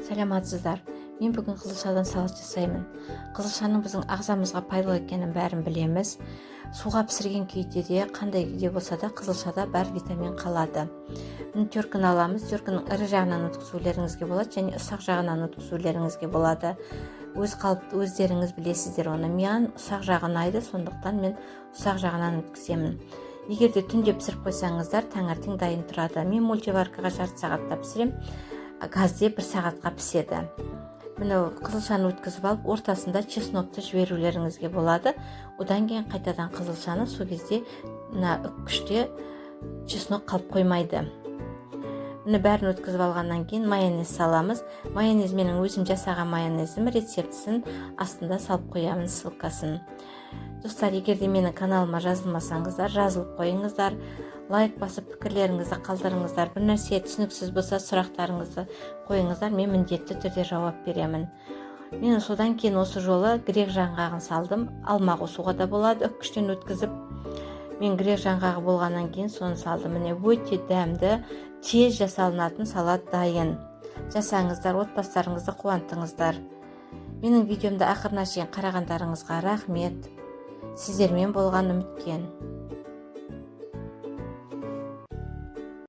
Саламатсыздар! Мен бүгін қызылшадан салат жасаймын. Қызылшаның біздің ағзамызға пайдалы екенін бәрін білеміз. Суға пісірген күйде де, қандай күйде болса да, қызылшада бар витамин қалады. Міне, теркіні аламыз. Теркінің ірі жағынан өткізулеріңізге болады және ұсақ жағынан өткізулеріңізге болады. Өз қалыпты, өздеріңіз білесіздер оны. Маған ұсақ жағы ұнайды, сондықтан мен ұсақ жағынан өткіземін. Егер де түнде пісіріп қойсаңыздар, таңертең дайын тұрады. Мен мультиваркаға жарты сағатта пісіремін, газде бір сағатқа піседі. Міне, қызылшаны өткізіп алып, ортасында чеснокты жіберулеріңізге болады. Одан кейін қайтадан қызылшаны. Сол кезде мына үккіште чеснок қалып қоймайды. Міне, бәрін өткізіп алғаннан кейін майонез саламыз. Майонез менің өзім жасаған майонезім, рецептісін астында салып қоямын, ссылкасын. Достар, егер де менің каналыма жазылмасаңыздар, жазылып қойыңыздар, лайк басып, пікірлеріңізді қалдырыңыздар. Бір нәрсе түсініксіз болса, сұрақтарыңызды қойыңыздар, мен міндетті түрде жауап беремін. Мен содан кейін осы жолы грек жаңғағын салдым. Алма қосуға да болады үккіштен өткізіп. Мен грек жаңғағы болғаннан кейін соны салдым. Міне, өте дәмді, тез жасалынатын салат дайын. Жасаңыздар, отбасыларыңызды қуантыңыздар. Менің видеомды ақырына шейін қарағандарыңызға рахмет. Сіздермен болған Үміткен.